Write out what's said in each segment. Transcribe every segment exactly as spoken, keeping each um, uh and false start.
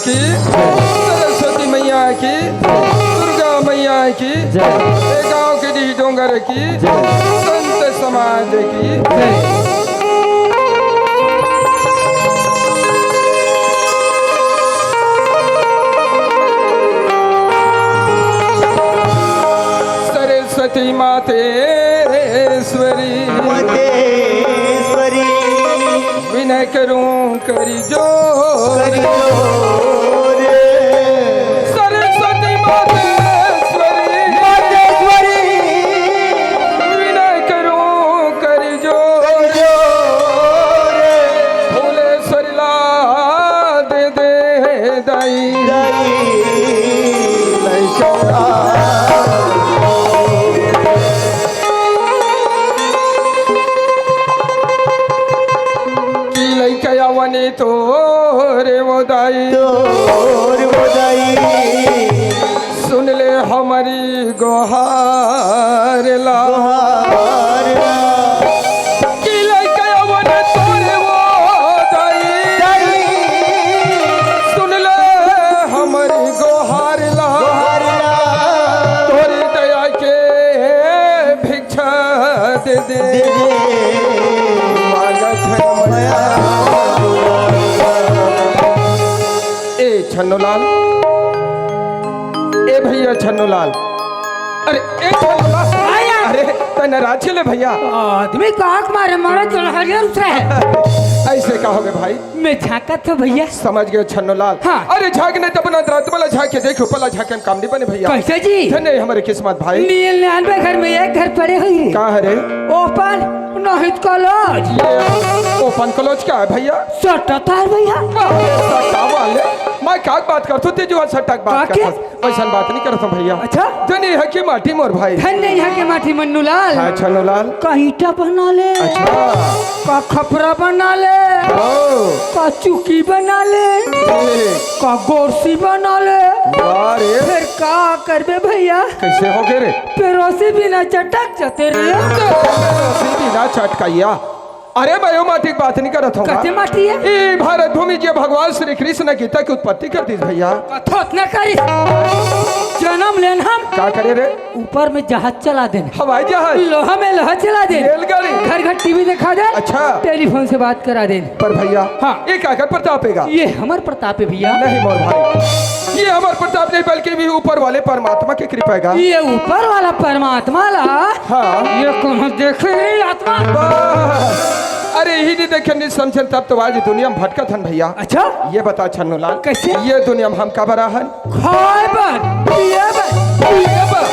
की, सरस्वती मैया की, दुर्गा मैया की, जय। ए गांव के डीह डोंगर की, जय। संत समाज की। जय। सरस्वती मातेश्वरी, मातेश्वरी। विनय करूं करी जोर। करी जोर। सरस्वती मातेश्वरी। मातेश्वरी। विनय करूं करी जोर। करी जोर। फूलेश्वरी ला दे दे दाई। दाई। लइका ला। कि लइका आवने तोरे वो दाई। तोर वो दाई। सुन ले हमरी गोहार ला। गोहार ला। कि लइका आवने तोरे वो दाई। दाई। सुन ले हमरी गोहार ला। गोहार ला। तोरी दया के भिक्षा दे दे। दे दे। मांगत है मया। ए छन्नूलाल, ए भैया छन्नूलाल, अरे ए छन्नूलाल, आया। अरे तै नाराज ले भैया। आदमी काक मारे मारे चल हरियर से। ऐसे कहोगे भाई? मैं झांकत हूँ भैया। समझ गए छन्नूलाल। हाँ। अरे झांकने तब ना रात वाला झांक के देखो, पला झांके में काम नहीं बने भैया। कैसे जी? धन्य है हमारी किस्मत भाई। नील नान में घर में एक घर पड़े हुई है। का है रे? ओपन नहीं कॉलेज। ये ओपन कॉलेज क्या है भैया? सट्टा तार भैया। अरे सट्टा वाले, मैं का बात करत हूँ, तेजू सट्टा की बात का के? करत हूँ। वैसन बात नहीं करत हूँ भैया। अच्छा? धन्य है कि माटी मोर भाई। धन्य यहाँ के माटी मन्नू लाल। हाँ, छन्नू लाल। का ईंटा बना ले। अच्छा। का खपरा बना ले। ओ। का चुकी बना ले। ए। का गोरसी बना ले। वाह रे। फिर का करबे भैया? कैसे हो गए रे? पेरोसी बिना चटक जते रे। पेरोसी बिना चटकैया। अरे, मैं यो माटी के बात नहीं करत हूँ। कते माटी है? ई भारत भूमि जे भगवान श्री कृष्ण गीता की उत्पत्ति कर दीस भैया। कथोत न करिस। जन्म लेन हम। का करे रे? ऊपर में जहाज चला देन। हवाई जहाज? लोहा में लोहा चला देन। रेलगाड़ी? घर घर टीवी दिखा देन। अच्छा। टेलीफोन से बात करा देन। पर भैया, हाँ। ये का का प्रताप हैगा? ये हमर प्रताप है भैया। नहीं मोर भाई, ये हमर प्रताप नहीं, बल्कि भी ऊपर वाले परमात्मा की कृपा हैगा। ये ऊपर वाला परमात्मा ला हाँ। ये कौन देखे रे आत्मा? बस। अरे, यही नहीं देखे, नहीं समझे, तब तो आज दुनिया में भटकत हन भैया। अच्छा? ये बता छन्नू लाल, कैसे? ये दुनिया में हम का बरा हन? खाए बर, पिए बर, पिए बर।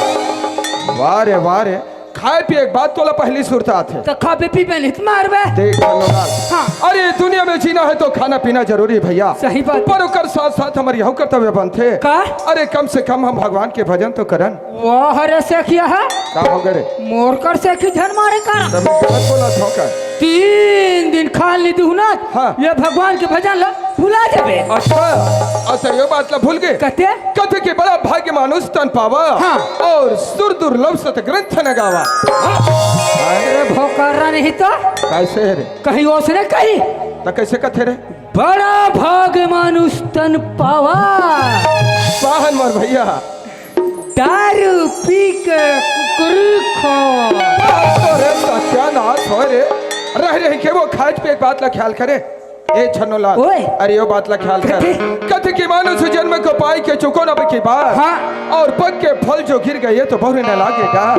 वाह रे, वाह रे। खाए पिए के बाद तोला पहली सुरता आथे। तो खाबे पीबे नहीं तो मारबे। देख छन्नू लाल। हाँ। अरे, दुनिया में जीना है तो खाना पीना जरूरी है भैया। सही बात। पर ओकर साथ साथ हमर यहू कर्तव्य बनथे। का? अरे, कम से कम हम भगवान के भजन तो करन। वाह रे सेखिया है। का हो गए रे? मोर कर सेखी झन मारे का। तब मैं गलत बोला था का? तीन दिन खा ली दुहनत, हाँ। ये भगवान के भजन ला भुला जाबे। अच्छा, अच्छा, ये बात ला भूल गए? कते? कथे के बड़ा भाग्य मानुष तन पावा, हाँ। और सुर दुर्लभ सत ग्रंथ न गावा। अरे भोकरा नहीं तो। कैसे है रे? कहीं ओसने कही। तो कैसे कथे रे? बड़ा भाग्य मानुष तन पावा। पाहन मोर भैया। दारू पी के कुकुर खो। बाप रे, सत्यानाश हो रे। रह रही के वो खाए पिए के बात ला ख्याल करे। ए छन्नू लाल, ओए। अरे यो बात ला ख्याल कर। कथे? कथे कि मानुष जन्म को पाई के चुको न की बात। हाँ। और पग के फल जो गिर गए तो बहुरे न लागे डर।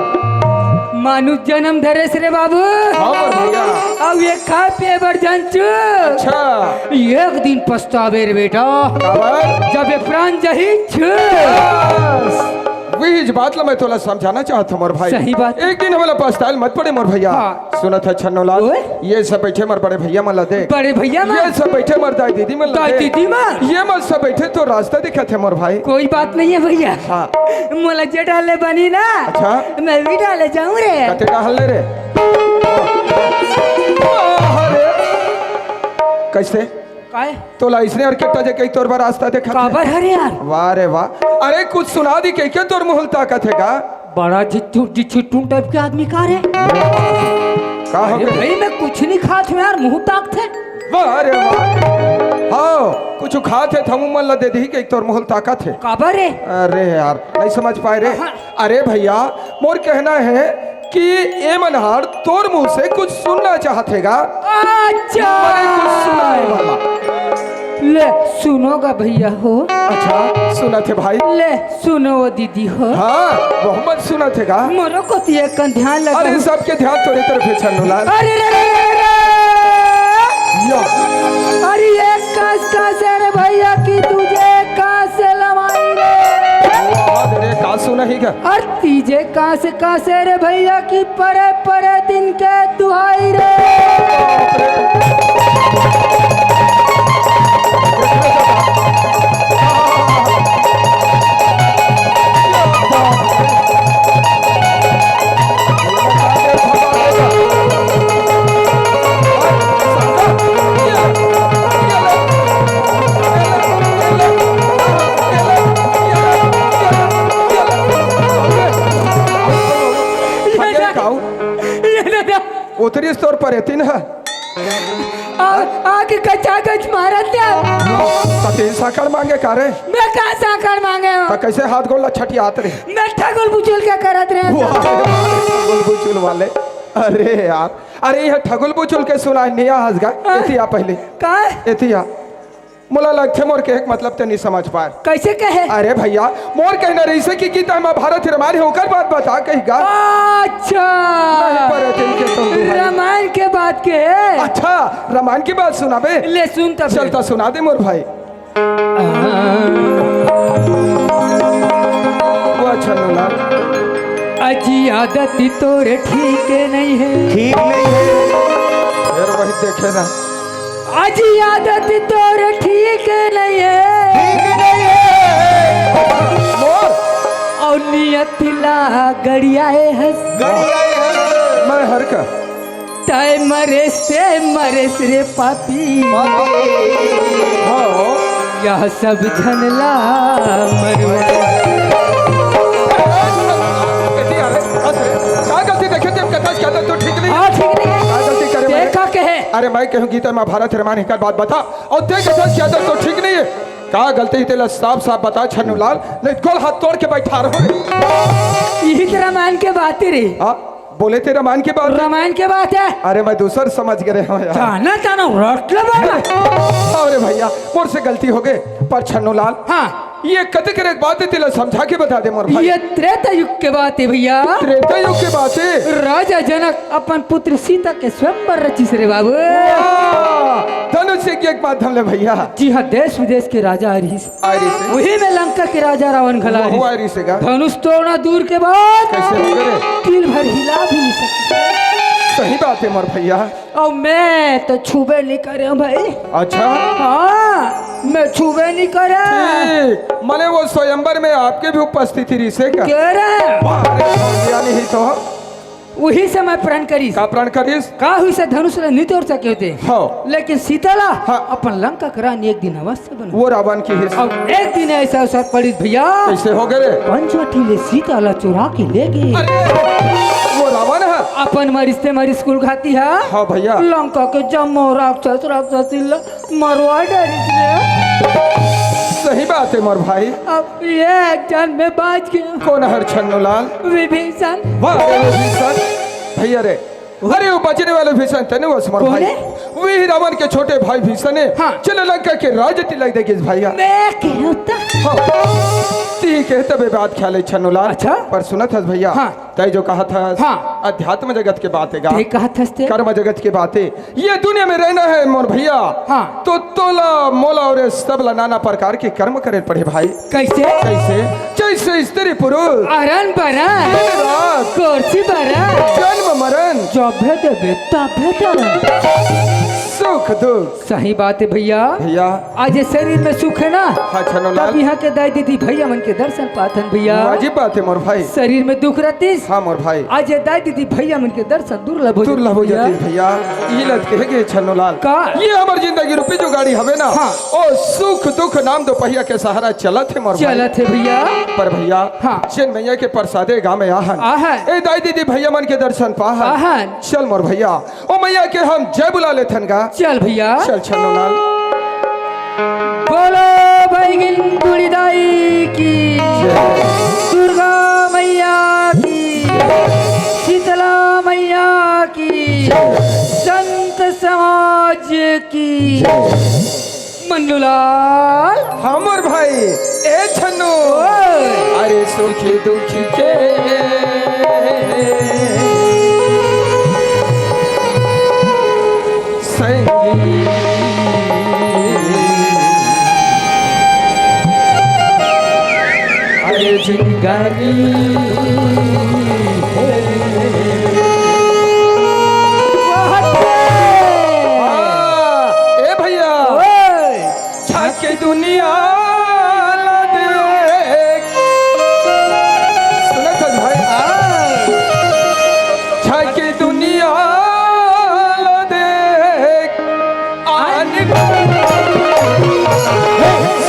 मानुष जन्म धरेस रे बाबू। हाँ मोर भैया। अब ये खा पिए बर जान चु। अच्छा। एक दिन पछतावे रे बेटा। काबर? जब ये प्राण जही छु। बस। वही बात ला मैं तोला समझाना चाहत हूँ मोर भाई। सही बात। एक दिन हमला पछताए ल मत पड़े मोर भैया। हाँ। सुनत है छन्नू लाल, ओए। ये सब बैठे मोर बड़े भैया मन ला देख। बड़े भैया मन? ये सब बैठे मोर दाई दीदी मन ला दाई देख। दीदी मन? ये मन सब बैठे तो रास्ता दिखत है मोर भाई। कोई बात नहीं है भैया। हाँ। मोला जे डाले बनी ना, अच्छा। मैं भी डाले जाऊं रे। कते डाल ले रे? वाह रे। कैसे? काय? तोला इसने और कितना जे कही तोर बर रास्ता देखत है। काबर हरे यार? वाह रे वाह। अरे कुछ सुना दी कही के तोर मुंह ल ताकत है का? बड़ा जिट्टू, जिट्टू टाइप के आदमी का रे? का हो अरे गए? भाई मैं कुछ नहीं खात हूँ यार, मुंह ताकत है। वाह रे वाह। हाँ। कुछ खात हे, त हमू मन ला दे दिही के तोर मुँह ल ताकत हे। काबर रे? अरे यार, नहीं समझ पाए रे। हाँ। अरे भैया, मोर कहना है कि ए मन हर तोर मुँह से कुछ सुनना चाहत हे गा। अच्छा। मने कुछ सुनाए वाला। ले, सुनो गा भैया हो। अच्छा, सुनत हे भाई। ले, सुनो वो दीदी हो। हाँ, वो हमन सुनत हे गा। मोरो कोती एक कन ध्यान लगा। अरे, सबके ध्यान तोरे तरफ हे, छन्नूलाल। अरे रे रे रे रे! या। अरे, ये कस कस हे रे भैया कि तुझे कस लमाई रे। वाह रे, का सुनही गा? अरे, तीजे कस कस हे रे भैया कि परे परे दिन के दुहाई रे। ये दादा, उतरी तोर परेतिन ह। आ, आके कचा कच मारत हे। त तें सांकड़ मांगे का रे? मैं का सांकड़ मांगे हूँ? त कैसे हाथ गोड़ ला छटियात रे? मैं ठगुल बुचुल के करत रहे। वाह, ठगुल बुचुल वाले। अरे यार, अरे ये ठगुल बुचुल के सुनाए नहीं आ हंस गा। हाँ। एती आ पहले। का? एती आ। मोला लगथे मोर कहे के मतलब ते नहीं समझ पाए। कैसे कहे? अरे भैया, मोर कहना रहिसे कि गीता महाभारत रामायण हे, ओकर बात बता कही गा। अच्छा। नहीं, पर तें के तो दुहाई। रामायण के बात के। अच्छा, रामायण की बात सुनाबे? ले सुन तब। चल त सुना दे मोर भाई। वो छन्नूलाल। अजी आदत तोर ठीक नहीं है। ठीक नहीं है। फिर वही देखे ना। अजी आदत तोर ठीक नहीं है। ठीक नहीं है। मोर। अउ नियत ला गड़ियाए हस। गड़ियाए हस। मैं हर का। तय मरेस ते मरेस रे पापी। पापी। हाँ। यह सब झन ला मरवा। का गलती देखे तें कथस के आदत तो ठीक नहीं। हाँ, ठीक नहीं है। का गलती करे तें मैं? का कहे? अरे मैं कहूँ गीता महाभारत रामायण एकर बात बता। अउ तें कथस के आदत तो ठीक नहीं है। का गलती हे तेला साफ साफ बता छन्नूलाल, नहीं गोड़ हाथ तोड़ के बैठा रहूँ रे। यही तो रामायण के बात हे रे। हाँ, बोले तें रामायण के बात हे। रामायण के बात हे। अरे मैं दूसर समझ गे रहेंव यार। ताना ताना रटला बाबा। अरे भैया, मोर से गलती हो गे, पर छन्नूलाल। हाँ। ये कते करे बात हे, तेला समझा के बता दे मोर भाई। ये त्रेता युग के बात हे भैया। त्रेता युग के बात हे। राजा जनक अपन पुत्री सीता के स्वयंवर रचिस रे बाबू। वाह! धनुष यज्ञ के माध्यम ले भैया। जी हाँ, देश विदेश के राजा आए रहिस। आए रहिस हे। वही में लंका के राजा रावण घला आए रहिस। आए रहिस हे का? धनुष तोड़ना दूर के बात। कैसे हो गे रे? तिल भर हिला भी नहीं सके। सही बात हे मोर भैया। अउ मैं तो छूबे नहीं करे भाई। अच्छा? हाँ, मैं छूबे नहीं करे। ठीक, मने वो स्वयंवर में आपके भी उपस्थिति रहिस हे का? कह रहे हैं। वाह रे, भैया नहीं तो। वही समय प्रण करिस। का प्रण करिस? का हुई से धनुष ला नहीं तोड़ सके होते। हाँ। लेकिन सीता ला हाँ। अपन लंका के रानी एक दिन अवश्य बना। वो रावण की हिस। अब एक दिन ऐसा अवसर पड़िस भैया। कैसे हो गे रे? पंचवटी ले सीता ला चुरा के ले गे। अरे, वो रावण हे। अपन मरिस ते मरिस कुल घाती हे। हाँ भैया। लंका के जम्मो राक्षस राक्षसी ला मरवा डारिस रे। सही बात हे मोर भाई। अब एक झन मैं बाँच गेंव। कोन हर छन्नूलाल? विभीषण। वाह रे विभीषण। भैया रे, अरे वो बचने वाले भीषण तने वस मोर भाई। कोन हे? वही रावण के छोटे भाई भीषण हे। हाँ। चल लंका के राज तिलाई दे गिस भैया। मैं कहूँ त। हाँ। ठीक हे तबे बात ख्याल हे छन्नूलाल। अच्छा। पर सुनत हस भैया। हाँ। तय जो कहत हस, हाँ। अध्यात्म जगत के बात हे गा। तय कहत हस ते। कर्म जगत के बात हे। ये दुनिया में रहना हे मोर भैया, हाँ। तो तोला, मोला अउ ये सब ला नाना प्रकार के कर्म करे पड़े भाई। कैसे? कैसे? जैसे स्त्री पुरुष। अरन बरन। दिन रात। कोरसी बरन। जन्म मरण। जभे देबे तभे तरन। सुख दुख। सही बात हे भैया। भैया। आज ये शरीर में सुख हे ना, हाँ, छन्नूलाल। तब यहाँ के दाई दीदी भैया मन के दर्शन पाथन भैया। वाजिब बात हे मोर भाई। शरीर में दुख रहतिस, हाँ मोर भाई। आज ये दाई दीदी भैया मन के दर्शन दुर्लभ हो दुर्लभ हो जातिस भैया। जातिस भैया। ये लत कहे गे छन्नूलाल। का? ये हमर जिंदगी रूपी जो गाड़ी हवे ना, हाँ। ओ सुख दुख नाम दो पहिया के सहारा चलत हे मोर भाई। चलत हे भैया। पर भैया, हाँ। जेन मैया के प्रसादे गाँव में आहन। आहन। ए दाई दीदी भैया मन के दर्शन पाहन। आहन। चल मोर भैया, ओ मैया के हम जय बुला लेथन गा। चल भैया। चल छन्नूलाल। बोलो भैगिन तुड़ी दाई की, दुर्गा मैया की, शीतला मैया की, संत समाज की। मन्नूलाल। हमर भाई, ए छन्नू। ओए। अरे सुखी दुखी के संगी। अरे जिंदगानी। वाह। हाँ, ए भैया। ओए। छाके दुनिया ला देख। सुनत हस भाई? छाके दुनिया ला देख। आन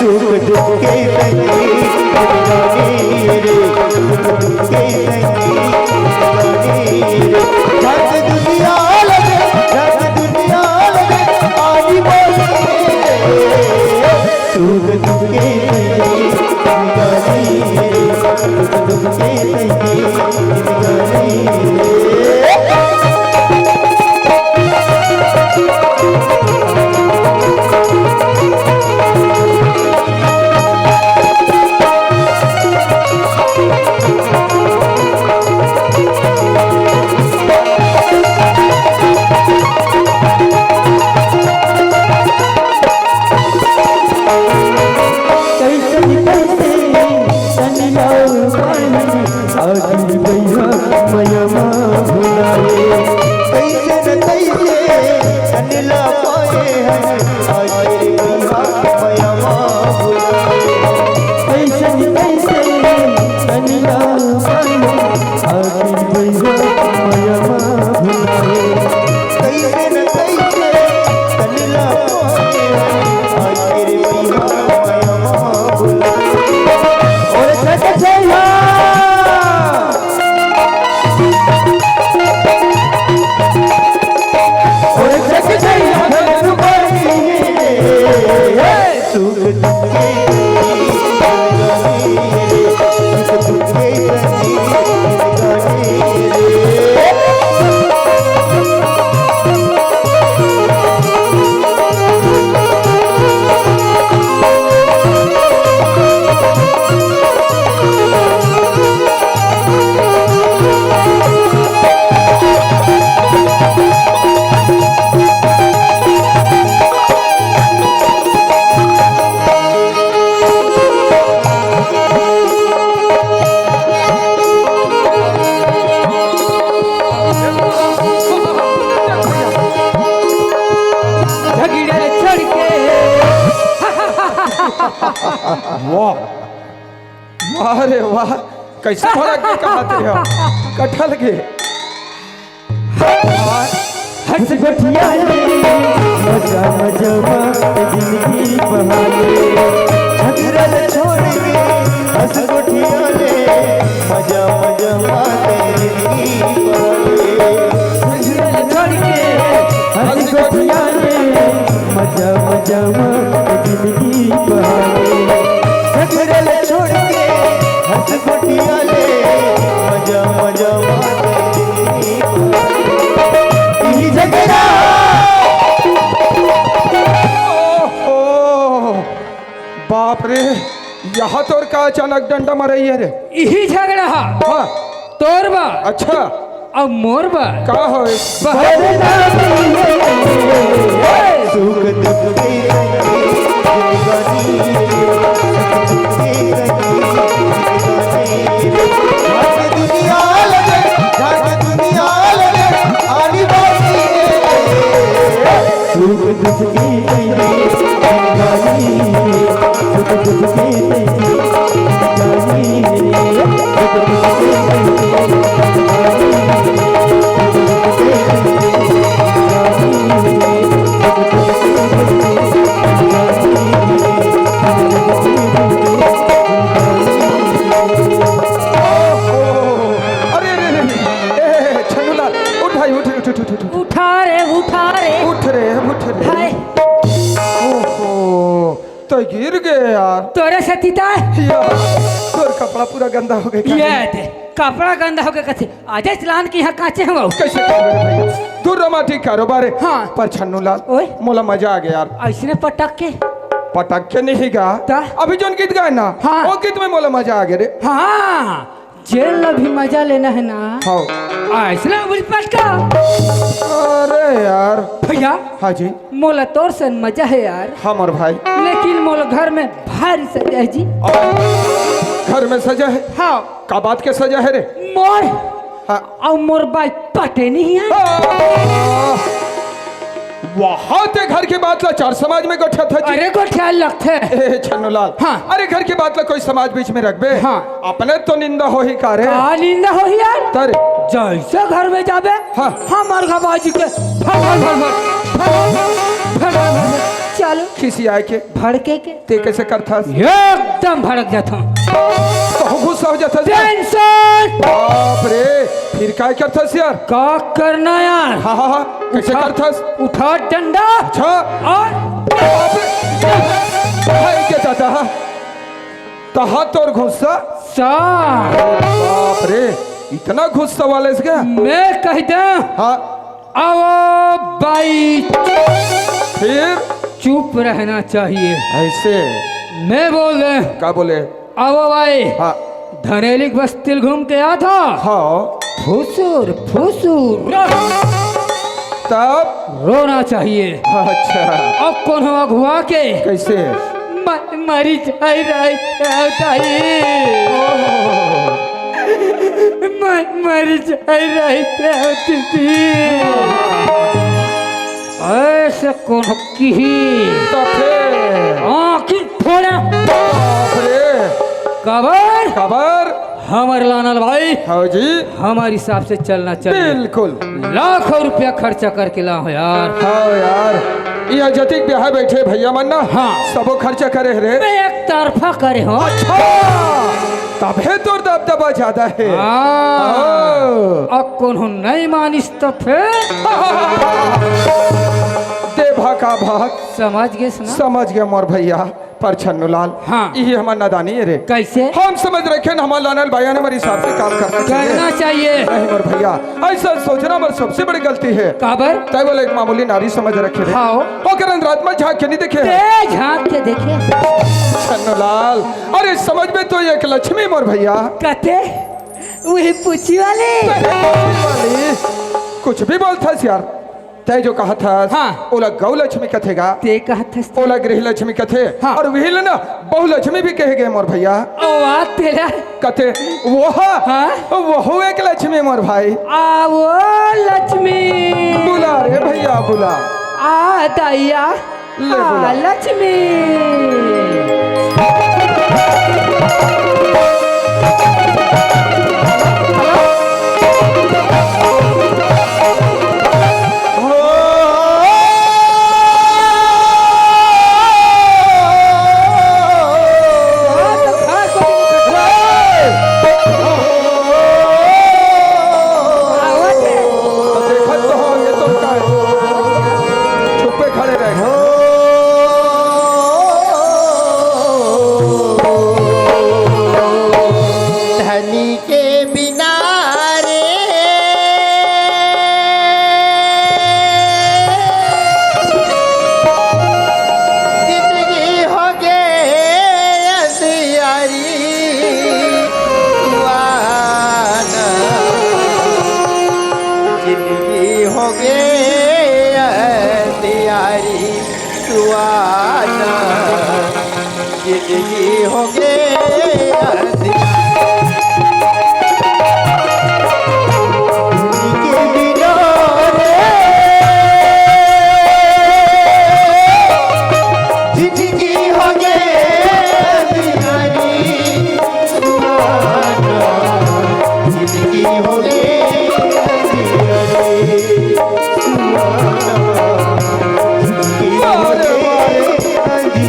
सुख दुख के संगी जिंदगानी रे, सुख दुख के संगी जिंदगानी रे। छाके दुनिया ला देख, छाके दुनिया ला देख। आनी बोली रे। सुख दुख के संगी जिंदगानी रे, सुख दुख के संगी जिंदगानी रे। कैसन कैसे तन ला पाए हन, आखिर भैया मया मा भुलाए। कैसे न कैसे तन ला पाए हन, आखिर भैया मया मा भुलाए। कैसन कैसे तन ला पाए हन, आखिर भैया मया मा भुलाए। कैसे न कैसे तन ला पाए हन, आखिर भैया मया मा भुलाए। और सच भैया। और सच भैया। सुख दुख के सुख दुख के झगड़े छोड़ के। वाह, वाह रे वाह, कैसे भड़क के कहा थे हो? कटहल के। हंस गोठिया ले, मजा मजा मा जिंदगी बहाले। झगड़ल छोड़ के, हंस गोठिया ले, मजा मजा मा जिंदगी बहाले। झगड़ल छोड़ के, हंस गोठिया ले, मजा मजा मा जिंदगी बहाले। झगड़ल छोड़ के, हंस गोठिया ले, मजा मजा मा जिंदगी बहाले। इही झगड़ा। ओहो, बाप रे, यहाँ तोर का अचानक डंडा मरई हे रे? इही झगड़ा हा। हाँ। तोर बर। अच्छा। अब मोर बर। का होय? बहरना नहीं है। सुख दुख के संगी जिंदगानी रे, सुख दुख के संगी जिंदगानी रे। झांक दुनिया लगे, झांक दुनिया लगे, आनी बानी रे। सुख दुख के संगी जिंदगानी रे, सुख दुख के संगी जिंदगानी रे। अरे, अरे, अरे, अरे। ए, छन्नूलाल, उठ भाई, उठ, उठ, उठ, उठ, उठ। उठा रे, उठा रे। उठ रे, उठ रे। हाय। ओ, तो गिर गए यार। तोरे सेती त। यार, तोर कपड़ा पूरा गंदा हो गया। ये दे, कपड़ा गंदा हो गया कथे। अजय चलान के यहाँ काचे हम। कैसे कहोगे रे भैया? दूर रोमांटिक कारोबार है। हाँ। पर छन्नू लाल, ओए। मोला मजा आ गया यार। ऐसने पटक के? पटक के नहीं गा। ता? अभी जोन गीत गाए ना, हाँ। वो गीत में मोला मजा आ गया रे। हाँ, जेल ला भी मजा लेना है ना। हाँ। ऐसने उबल पटका। अरे यार। भैया। हाँ जी। मोला तोर से मजा है यार। हाँ मोर भाई। लेकिन मोला घर में भारी सजा है जी। और घर में सजा है? हाँ। का बात के सजा है रे? मोर। हाँ। अउ मोर बाई पटे नहीं है। हाँ। वहाँ ते घर के बात ला चार समाज में गोठा था जी। अरे गोठा लगथे। ए, छन्नू लाल। हाँ। अरे घर के बात ला कोई समाज बीच में रखबे? हाँ। अपने तो निंदा होही का रे? का निंदा होही यार? तरे। जैसे घर में जाबे, हाँ। हमार घबाजी के फट, फट, फट, फट। चलो। खिसियाए के। भड़के के। ते कैसे करथस? एकदम भड़क जाता हूँ। बहुत गुस्सा हो जाता है। टेंशन। बाप रे, फिर काय करथस यार? का करना यार? हाँ, हाँ, हाँ, कैसे उठा, करथस? उठा डंडा। अच्छा। और बाप रे, हाय के दादा। तहा तोर गुस्सा? सा। बाप रे, इतना गुस्सा वाले से क्या? मैं कह दे। हाँ। आवो बाई। फिर? चुप रहना चाहिए। ऐसे? मैं बोल रहे। का बोले? आवो बाई। हाँ। धनेली के बस्ती घूम के आ था। हाँ। फुसुर, फुसुर। तब? रोना चाहिए। अच्छा। अब कौन हो अगुआ के? कैसे? म-, मरी जाए रही, जाए। म-, मरी जाए रही, दीदी। ऐसे कौन की ही? तथे। आँखी फोड़ा। बाप रे। कबर? कबर? हमर लानल भाई। हाँ जी। हमारे हिसाब से चलना चाहिए। बिल्कुल। लाखों रुपया खर्चा करके ला हो यार। हाँ यार, ये जतिक ब्याह बैठे भैया मन ना, हाँ। सबो खर्चा करे रे। मैं एक तरफा करे हो। अच्छा, तभे तोर दबदबा ज्यादा है। हाँ। हाँ। अब कोनो नहीं मानिस तो फिर? दे भाका भाग। समझ गए ना? समझ गया मोर भैया। पर छन्नू लाल, हाँ। यही हमार नादानी है रे। कैसे? हम समझ रखे न हमार लानल भाई ने हमारे हिसाब से काम करना चाहिए। करना चाहिए। नहीं मोर भैया, ऐसा सोचना हमारी सबसे बड़ी गलती है। काबर? तय बोले एक मामूली नारी समझ रखे रे। हाँ। ओकर अंदर आत्मा झांक के नहीं देखे। ते झांक के देखे। छन्नू लाल, अरे समझ में तो एक लक्ष्मी मोर भैया। कते? वही पूछी वाली। कुछ भी बोलता है यार। तय जो कहत हस, हाँ। ओला गौ लक्ष्मी कथे गा। ते कहत हस ते। ओला गृह लक्ष्मी कथे, हाँ। और वही ले ना बहु लक्ष्मी भी कहे गए मोर भैया। ओ वाह तेरा। कथे, वो हाँ। हाँ। वो एक लक्ष्मी मोर भाई। आ वो लक्ष्मी। बुला रे भैया बुला। आ दैया। ले आ, बोला। लक्ष्मी। देखत तो हो, ये तो का है? चुप्पे खड़े रहे। धनी के बिना रे जिंदगी हो गे अंधियारी। सुहाना जिंदगी हो गे अंधियारी। सुहाना जिंदगी हो गे अंधियारी। के बिना रे जिंदगी हो गे अंधियारी। सुहाना जिंदगी हो गे अंधियारी। सुहाना जिंदगी हो गे अंधियारी।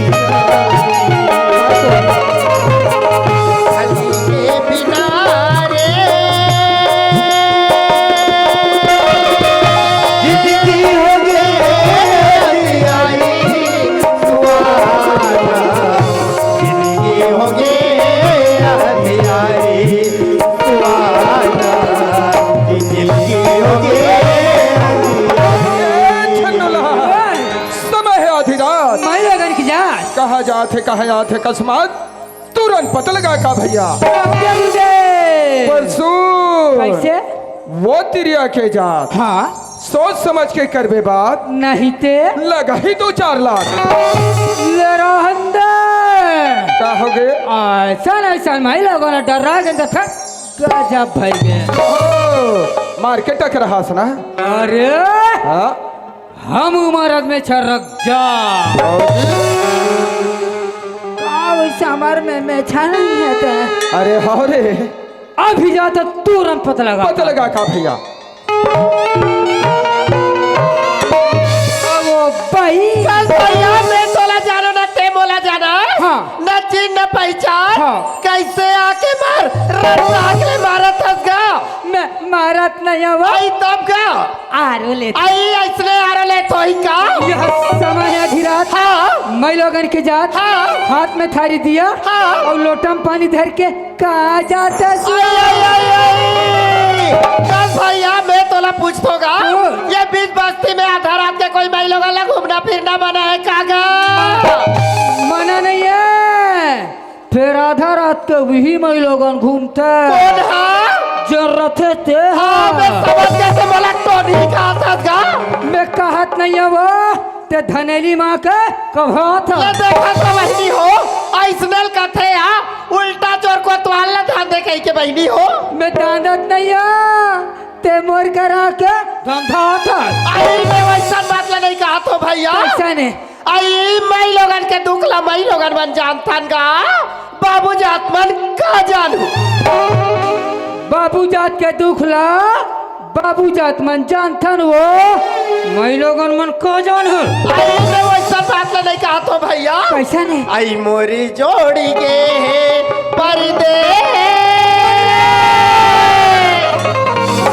लगन के जात। कहाँ जात हे, कहाँ जात हे, अकस्मात तुरंत पता लगा का भैया? अब्दुल दे। परसों कैसे? वो तिरिया के जात। हाँ। सोच समझ के करबे बात। नहीं ते। लगा ही दो चार लाख। ले रहन दे। का हो गे? ऐसा नहीं सन, मैं लोगों ने डरा गए तो फिर गजब भई गे। ओहो, मार के टकराहस ना? अरे, हाँ? हम उमर आदमी छरक जा। का वैसे हमार में मेछा नहीं हे ते? अरे हाँ रे। अभी जाता तुरंत पता लगा। पता लगा का भैया? वो भाई। चल भैया, मैं तोला जानो ना, ते मोला जाना। हाँ। न चिन्ह न पहचान। हाँ। कैसे आके मार, रट्टा के मारत हस गा। मैं मारत नहीं हूँ। आई तब गा। आरो ले। आई ऐसने आरो ले तो ही का। यह समय है आधी रात। हाँ। मैं लोगन के जात। हाँ। हाथ में थारी दिया। हाँ। और लोटा में पानी धर के कहाँ जात हस? आई, आई, आई, आई। चल भैया, मैं तोला पूछथों गा। हाँ। ये बीच बस्ती में आधा रात के कोई माई लोगन ला घूमना फिरना मना है का गा? मना नहीं है। फिर आधा रात के वही माई लोगन घूमथे। कोन हा? जो रथे ते हा। हाँ, मैं समझ गे ते मोला टोनी कहत हस गा। मैं कहत नहीं हूँ वो, ते धनेली माँ के कहात हस। ले देखा तो बहिनी हो, ऐसने ल कथे हा, उल्टा चोर कोतवाल ला धांधे कही के बहिनी हो। मैं धांधत नहीं हूँ, ते मोर करा के धंधा था। आई, मैं वैसन बात ला नहीं कहत हूँ भैया। कैसा ने? आई माई लोगन के दुख ला माई लोगन मन जानथन गा, बाबू जात मन का जानहू? बाबू जात के दुख ला बाबू जात मन जानथन वो, माई लोगन मन का जानहू? आई मैं वैसन बात ला नहीं कहत हूँ भैया। कैसा ने? आई मोरी जोड़ी गे हे परदेस।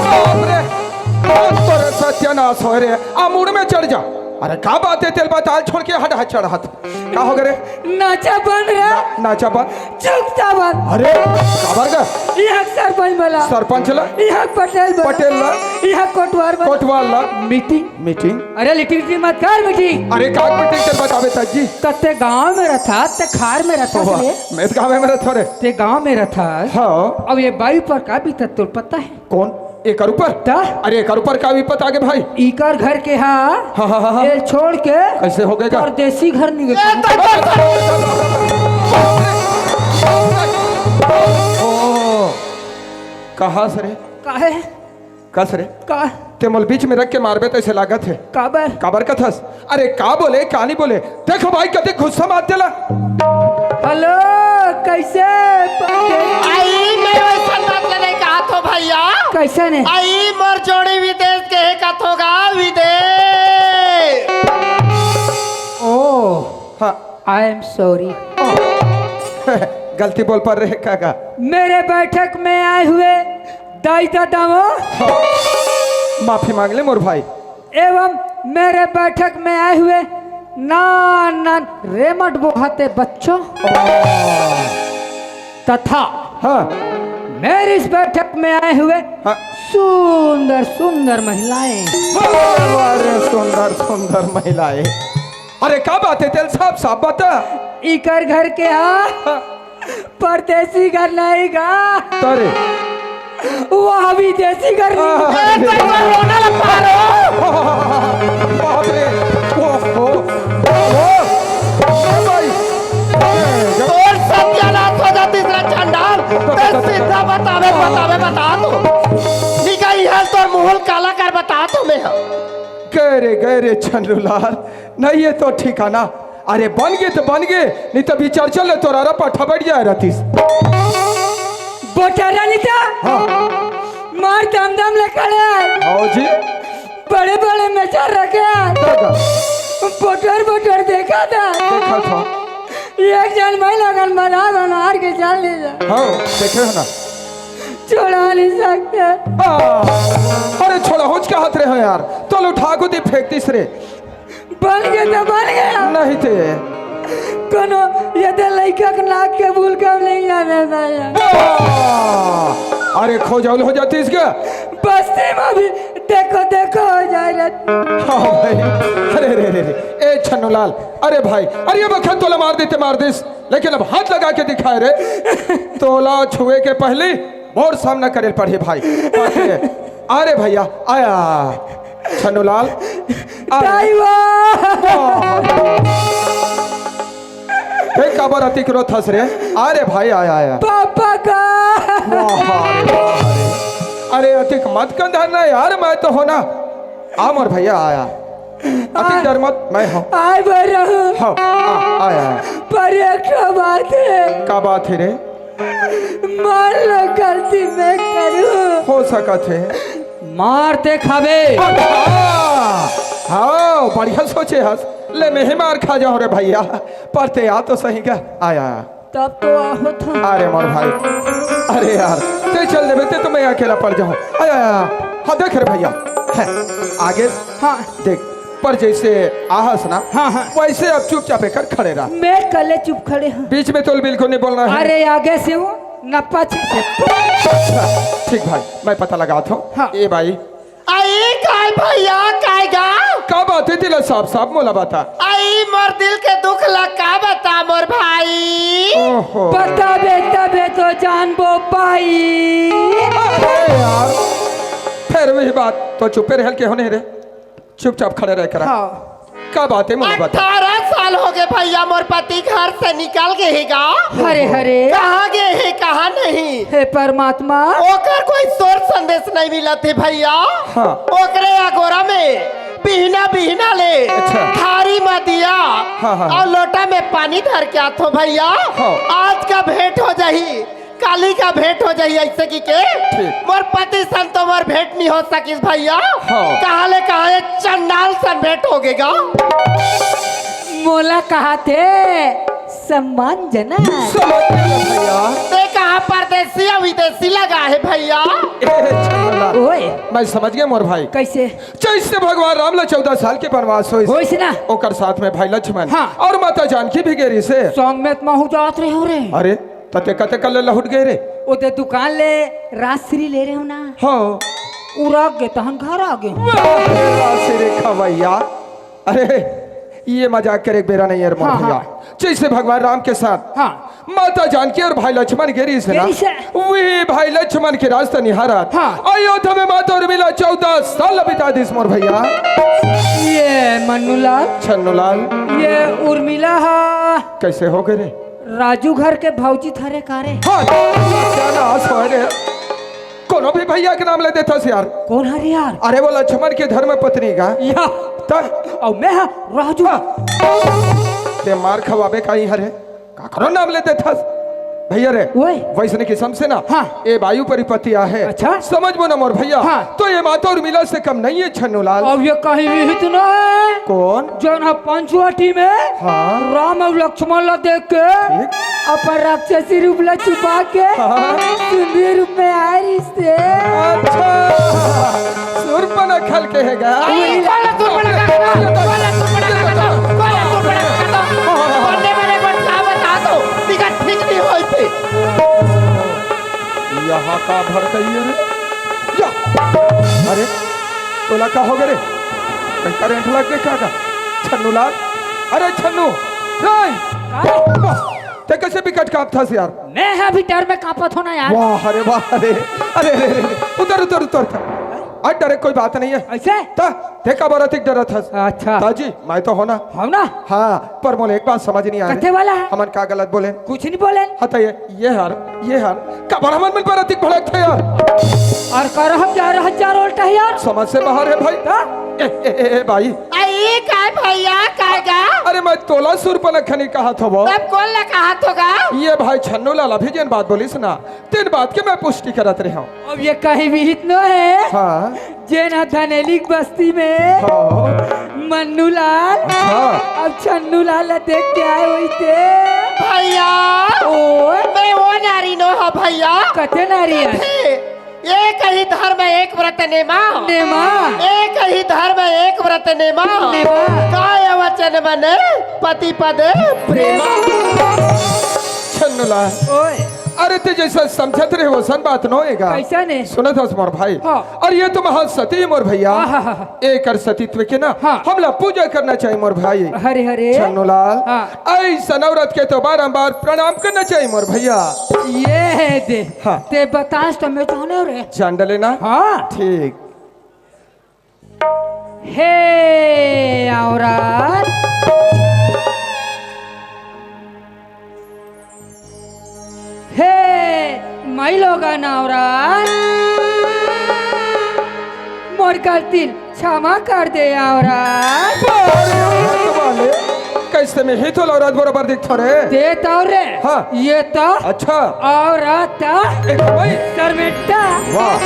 बाप रे, बहुत तोर सत्यानाश होय रे। आ मुड़ में चढ़ जा। अरे का बात हे, तेल बताल छोड़ के हट हट चढ़त। का हो गे रे? नाचा बंद रे। ना, नाचा बंद। चुप सा बंद। अरे, काबर गा? यहाँ सरपंच बला। सरपंच ला? यहाँ पटेल बला। पटेल ला? यहाँ कोटवार बला। कोटवार ला? मीटिंग। मीटिंग। अरे लीटिंग लीटिंग मत कर मीटिंग। अरे का मीटिंग कर बताबे ताजी? त ते गाँव में रथस, ते खार में रथस वाह, रे। मैं तो गाँव में रथों रे। ते गाँव में रथस। हाँ। अब ये बाई पर का बीतत तोर पता हे? कौन? एकर ऊपर? त? अरे एकर ऊपर का विपत आगे भाई? इकर घर के हा, हाँ, हाँ, हाँ, हाँ। एल छोड़ के कैसे हो गे गा? परदेसी घर निकल ए, त, त, त, ओ, कहाँ से रे? काहे? कस रे? का? ते मोल बीच में रख के मारबे तैसे लागत हे। काबर? काबर कथस? अरे का बोले, का नहीं बोले? देखो भाई, कते गुस्सा मार देला। हेलो, कैसे? आई, मैं वैसन बात ला नहीं कहत हों भैया। कैसे ने? आई, मोर जोड़ी विदेश के हे कथों गा, विदेश। ओ, हाँ। I am sorry। गलती बोल पर रहे काका। मेरे बैठक में आए हुए दाई ददाओं। माफी मांग ले मोर भाई। एवं मेरे बैठक में आए हुए नान नान रेमट बोहाते बच्चों तथा हाँ। मेरी इस बैठक में आए हुए हाँ। सुंदर सुंदर महिलाएं। वाह, वाह रे, सुंदर सुंदर महिलाएं। अरे का बात हे तेल साफ साफ बता। इकर घर के हा हाँ। परदेसी घर नहीं गा। तरे। वह विदेशी घर नहीं। ए, तो इधर रोना लग पा रहे हो। बाप रे। ओहो। ओहो। ए भाई। ए, जब तोर सत्यानाश हो जाती इतना चंडाल। ते सीधा बतावे, बतावे, बता तू। निकाई है तोर मुहल काला कर बता तू मैं। गए रे, गए रे छन्नूलाल। नहीं ये तो ठिकाना। अरे बन गे तो बन गे, नहीं तो विचार चल तोर अरा पट्ठा बैठ जाए रहतीस। बोटरा नहीं था? हाँ। मार दम दम ले खड़े हैं। हाँ जी। बड़े बड़े मेचर रखे हैं। दादा। बोटर बोटर देखा था। देखा था। एक जन मैं लगन बना बनार के चल ले जा। हाँ, देखे हो ना। छोड़ा नहीं सकते। आ, अरे छोड़ा, होच का हाथ रहे हो यार, तो उठा को दे फेंकतीस रे। बन गे त बन गे। नहीं ते। कोनो यदे लइका के नाक के बुलका नहीं आवे भैया। वाह! अरे, खोजौल हो जातिस का? बस्ती में भी देखो देखो हो जाए रहत। हाँ भाई, अरे रे रे रे, ए छन्नूलाल, अरे भाई, अरे ये बखत तोला मार देते मार दिस, लेकिन अब हाथ लगा के दिखाए रे। तोला छुए के पहली मोर सामना करे पड़ही भाई। अरे भैया, आया छन्नूलाल, आ। दाई वाह। वाह। हे काबर अतिक रोथस रे? अरे भाई, आया, आया। पापा का। वाह रे, वाह रे। अरे अतिक मत कंधर ना यार, मैं तो हों ना। आ मोर भैया, आया। अतिक आ। डर मत, मैं हों। आय बरहूं। हाँ, आ, आया, आया। पर एक ठो बात हे। का बात हे रे? मान लो गलती मैं करूं। हो सकत हे। मार ते खाबे। अच्छा। हाँ, बढ़िया सोचे हस। ले, मैं ही मार खा जाऊं रे भैया। पर ते आ तो सही का। आया। तब तो आहत हूँ। अरे मोर भाई, अरे यार, ते चल देबे ते तो मैं अकेला पड़ जाऊं। आया, आया। हाँ, देख रे भैया, है, आगे हाँ। देख, पर जैसे आहस ना, हाँ, हाँ। वैसे अब चुपचाप एकर खड़े रह। मैं कले चुप खड़े हूँ। बीच में तो बिल्कुल नहीं बोलना है। अरे आगे से हूँ, न पाछे से। अच्छा, ठीक भाई, मैं पता लगात हूँ। हाँ। ए भाई। आई काय भैया, काय गा? का बात हे तेला साफ साफ मोला बता। आई मोर दिल के दुख ला का बता मोर भाई। ओहो। बताबे तबे तो जानबो पाई। अरे यार, फिर वही बात, तो चुपे रहल के होने रे। चुपचाप खड़े रह करा। हाँ। का बात हे, मोला बता। अठारह साल हो गए भैया, मोर पति घर से निकल गए हे गा। हरे, हरे। कहाँ गए हे, कहाँ नहीं? हे परमात्मा। ओकर कोई सोर संदेश नहीं मिलत हे भैया। हाँ। ओकरे अगोरा में बिहना बिहना ले अच्छा। थारी में दिया हाँ, हाँ। और लोटा में पानी धर के आथो भैया। हाँ। आज का भेंट हो जाही। काली का भेंट हो जाही ऐसे कि के ठीक। मोर पति सन तो मोर भेंट नहीं हो सकिस भैया। हाँ। कहाँ ले कहाँ ये चंडाल सन भेंट हो गेगा। मोला कहा थे सम्मान जना। समझ गया भैया। ते कहाँ परदेसी या विदेशी लगा हे भैया। ए, छन्नूलाल। ओए। मैं समझ गया मोर भाई। कैसे? जैसे भगवान राम ला चौदह साल के वनवास होइस। होइस ना। ओकर साथ में भाई लक्ष्मण हाँ। और माता जानकी भी गे रिहिसे। संग में त महूँ जात रहे हूँ रे। अरे, त ते कते कल लहुट गए रे? ओदे दुकान ले राजश्री ले रहे हूँ ना। हाँ। उरक गे तहन घर आ गे हूँ। वाह, राजश्री खवैया। अरे, ये मजाक करे के बेरा नहीं है रे मोर हाँ, भैया। हाँ। जैसे भगवान राम के साथ हाँ। माता जानकी और भाई लक्ष्मण गे रिहिसे ना। गे रिहिसे। वही भाई लक्ष्मण के रास्ता निहारत हाँ। अयोध्या में माता उर्मिला चौदह साल बिता दिस मोर भैया। ये मन्नूलाल। छन्नूलाल। ये उर्मिला हा। कैसे हो गए रे? राजू घर के भौजी थरे का रे। हाँ, जाना आस हो रे। कोनो भी भैया के नाम ले देथस यार। कोन हरे यार? अरे वो लक्ष्मण के धर्म पत्नी का। या। त? अउ मैं हा राजू। हाँ। ते मार खवाबे का ही हरे। काकरो नाम ले देथस। भैया रे, ओए। वैसने किसम से ना, हाँ। ए वायु परिपत्ति आहे। अच्छा। समझबो ना मोर भैया। हाँ। तो ये माता उर्मिला से कम नहीं है छन्नूलाल। अब ये कहीं विहित ना है। कौन? जौन ह पंचवटी में हाँ। राम अउ लक्ष्मण ला देख के ठीक। अपन राक्षसी रूप ला छुपा के हाँ। सुंदर रूप में आए रिहिसे। अच्छा, सूर्पनखा ल के हे गा। अरे, कोला सूर्पनखा का, कोला सूर्पनखा का, कोला सूर्पनखा का। मरने वाले को क्या बता दो, टिकट ठीक नहीं होई थी। यहाँ का भड़कई है रे? या। अरे, तोला का हो गए रे? कहीं करंट लग गए का का? छन्नूलाल, अरे छन्नू, रे! का? वाह, ते कैसे बिकट कांपथस यार? मैं हा भी डर में कांपत हों ना यार। वाह रे, वाह रे। अरे, अरे, अरे, अरे। उतर, उतर, उतर, उतर। अरे, डरे कोई बात नहीं है। ऐसे? त, ते काबर अतिक डरत हस? अच्छा। ताजी, मैं तो हों ना। हों ना? हाँ, पर मोला एक बात समझ नहीं आ रही। कथे वाला है? हमन का गलत बोलेन? कुछ नहीं बोलेन। हाँ, त ये, ये हर, ये हर। काबर हमन मन पर अतिक भड़कथे यार? अउ कर हम ग्यारह हजार उल्टा है यार। समझ से बाहर है भाई। हाँ? ए, ए, ए, ए, भाई। अरे, काय भैया, काय गा? अरे, मैं तोला सूर्पनखा नहीं कहत हों वो। तब कोन ला कहत होगा? ये भाई छन्नूलाल अभी जेन बात बोलिस ना, तेन बात के मैं पुष्टि करत रहे हों। अब ये कहीं विहित नो है। हाँ। जेन ह धनेली के बस्ती में हाँ। मन्नूलाल हाँ। अउ छन्नूलाल ला देख के आए होही ते। भैया। ओए। मैं वो नारी नो हों भैया। कथे नारी है? कथे। एक ही धर्म एक व्रत नेमा। नेमा। एक ही धर्म एक व्रत नेमा। नेमा। काय वचन मन पति पद प्रेमा। प्रेमा। छन्नूलाल। ओए। अरे, ते जैसा समझत रहे, वैसन बात नो हे गा। कैसन हे? सुनत हस मोर भाई। हाँ। अरे, ये तो महासती हे मोर भैया। हाँ, हाँ, हाँ। एकर सतीत्व के ना, हाँ। हमला पूजा करना चाहिए मोर भाई। अरे, अरे। छन्नूलाल। हाँ। ऐसन औरत के तो बारंबार प्रणाम करना चाहिए मोर भैया। ये हे दे। हाँ। ते बतास तो मैं जाने रे। जान डले ना? हाँ। ठीक। हे औरत, हे माईलोगन औरत, मोर गलती ल क्षमा कर दे औरत। अरे औरत वाले, कइसे में ही तो औरत बरोबर दिखथो रे। ते तो रे। हाँ। ये तो अच्छा। औरत। एक भाई। शर्मिट्टा। वाह।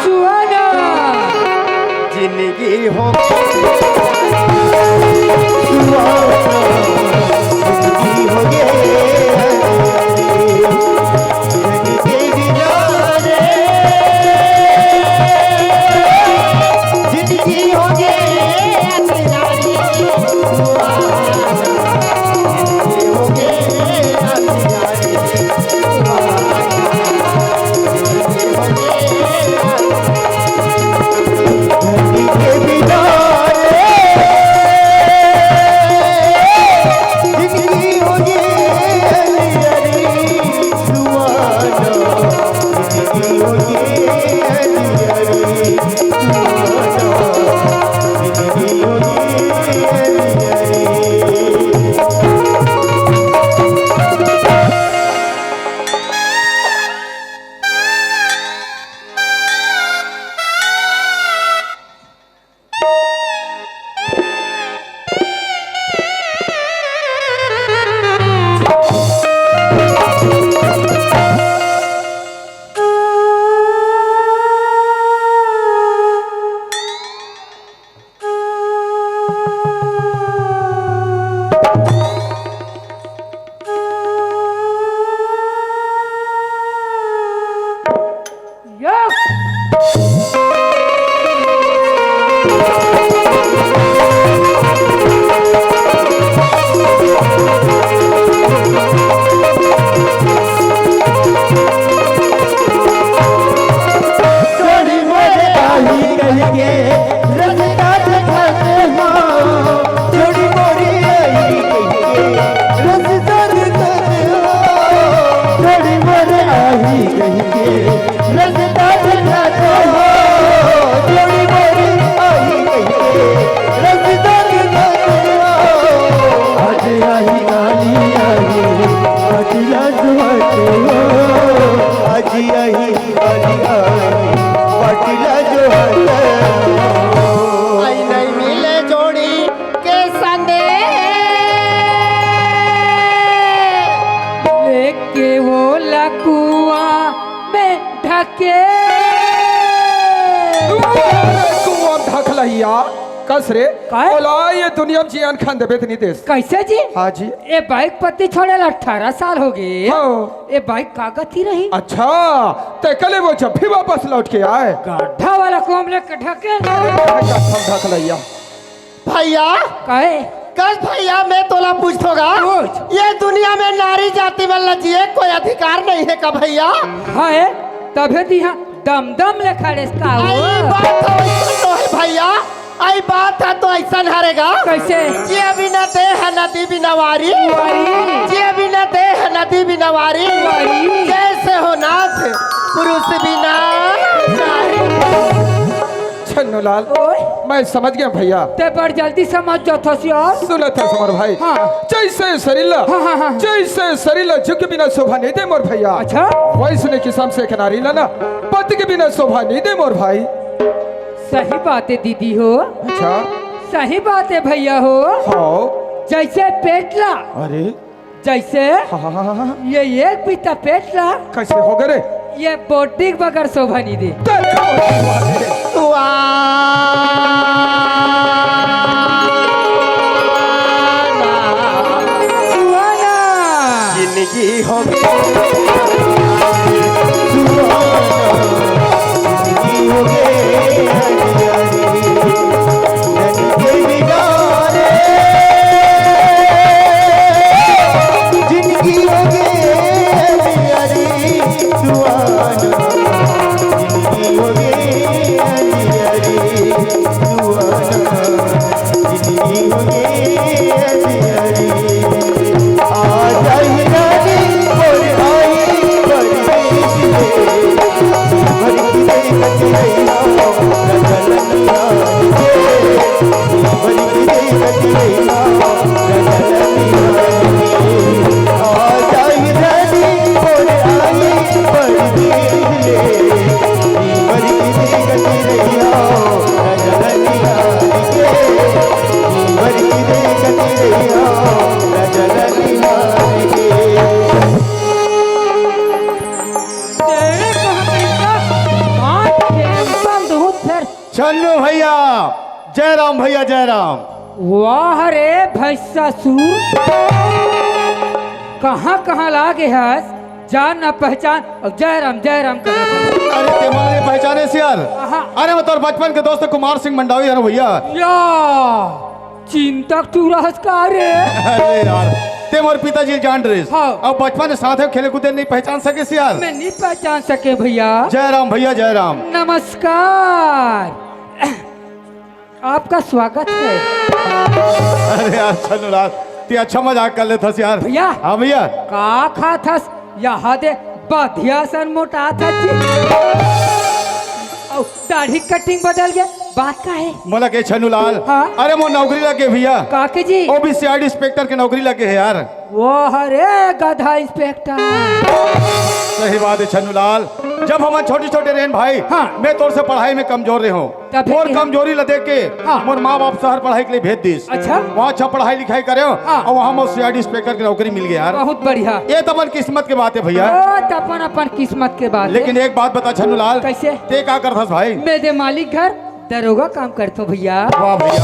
सुहाना। जिंदगी हो आई नहीं मिले जोड़ी के संदेश। लेके वो लकुआ में ढके। कुआं ढकलैया। कस रे? काय? ओला ये दुनिया में जियन खान देबे त नहीं देस। कैसे जी? हाँ जी। ए बाइक पत्ती छोड़े ला अठारह साल हो गए। हाँ। ए बाइक का गति रही? अच्छा, ते कले वो जब भी वापस लौट के आए। गड्ढा वाला कोम लेके ढके। ढकलैया। भैया। काय? कस भैया, मैं तोला पूछथों गा। पूछ। ये दुनिया में नारी जाति मन ला जिए कोई अधिकार नहीं है का भैया? हाँ है, तभे तो यहाँ दम दम ले खड़े का आई हो। बात तो वैसे तो है भैया। आई बात ह तो अइसन हरे गा। कैसे? जिए बिना देह नदी बिना वारी। वारी। जिए बिना देह नदी बिना वारी। वारी। जैसे हो नाथ पुरुष बिना नारी। छन्नूलाल, ओए। मैं समझ गया भैया। ते बड़ जल्दी समझ जाथस यार। सुनत हस मोर भाई। हाँ। जैसे शरीर ला, हाँ, हाँ, हाँ। जैसे शरीर ला जूं के बिना शोभा नहीं दे मोर भैया। अच्छा। वैसने किसम से एक नारी ला ना पति के बिना शोभा नहीं दे मोर भाई। सही बात है दीदी हो। अच्छा। सही बात है भैया हो। हाँ। जैसे पेट ला। अरे। जैसे हाँ, हाँ, हाँ, हाँ। ये एक बीता पेट ला। कैसे हो गए रे? ये body के बगैर शोभा नहीं दे। तेरे को वाह। सुहाना। जिंदगी हो गई। छन्नू भैया, जय राम भैया, जय राम। वाह रे भैंसासुर, कहाँ कहाँ लागे हस, जान न पहचान, अउ जय राम जय राम करत हस। अरे ते मोला नइ पहचाने हस यार। कहाँ? अरे मैं तोर बचपन के दोस्त कुमार सिंह मंडावी हरंव भैया। या चिंतक टूरा हस का रे? अरे यार, ते मोर पिताजी ल जान डरेस। हाँ। अउ बचपन में साथ में खेले कूदे, नइ पहचान सकेस यार। मैं नइ पहचान सकेंव भैया। जय राम भैया, जय राम। नमस्कार, आपका स्वागत है। अरे यार छन्नूलाल, ते अच्छा मजाक कर लेथस यार। भैया। हाँ भैया। का खाथस? यहाँ दे बधिया सन मोटाथस जी। अउ दाढ़ी कटिंग बदल गे, बात का हे? मोला के छन्नूलाल? हाँ? अरे मोर नौकरी लग गे भैया। का के जी? ओ भी सीआईडी इंस्पेक्टर के नौकरी लग गे हे यार। वाह रे गधा इंस्पेक्टर। सही बात हे छन्नूलाल, जब हमन छोटे छोटे रहेन भाई, हाँ। मैं तोर से पढ़ाई में कमजोर रहेंव। तब फिर मोर कमजोरी ला देख के हाँ। मोर माँ बाप शहर पढ़ाई के लिए भेज दिस। अच्छा। वहाँ अच्छा पढ़ाई लिखाई करेंव हाँ। अउ वहाँ मोर सीआईडी इंस्पेक्टर के नौकरी मिल गे यार। बहुत बढ़िया। ये तो अपन किस्मत के बात हे भैया। ओ, तो अपन अपन किस्मत के बात हे। लेकिन एक बात बता छन्नूलाल। कैसे? ते का करथस भाई? मैं दे मालिक घर दरोगा काम करथंव भैया। वाह भैया।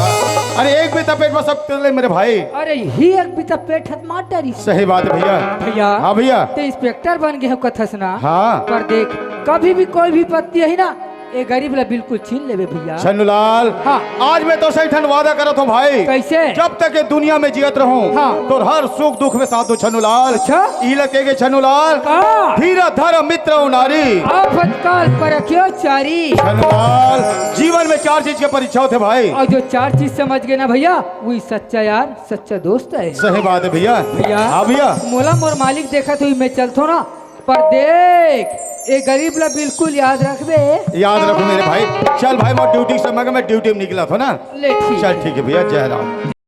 अरे एक बिता पेट में सब कर ले मेरे भाई। अरे ही एक बिता पेट हत मार डरी। सही बात हे भैया। भैया। हाँ भैया। ते इंस्पेक्टर बन गे हस कथस ना। हाँ। पर देख, कभी भी कोई भी पत्नी हे ना, ए गरीब ला बिल्कुल छीन लेबे भैया। छन्नूलाल, हाँ। आज मैं तोर से एक ठन वादा करत हंव भाई। कैसे? जब तक ये दुनिया में जियत रहूं, हाँ। तोर हर सुख दुख में साथ दूं छन्नूलाल। अच्छा। इही ला कहे गे छन्नूलाल, का? धीरज धर्म मित्र अउ नारी। आफत काल परखियो चारी। छन्नूलाल, जीवन में चार चीज के परीक्षा होथे भाई। अउ जो चार चीज समझ गे ना भैया, वही सच्चा यार, सच्चा दोस्त हे। सही बात हे भैया। भैया। हाँ भैया। मोला मोर मालिक देखत हुई मैं चलथंव ना, पर देख, ए गरीब ला बिल्कुल याद रखबे। याद रखहूं मेरे भाई। चल भाई, मोर ड्यूटी के समय के मैं ड्यूटी में निकलत हंव ना। ले ठीक चल हे। ठीक हे भैया, जय राम।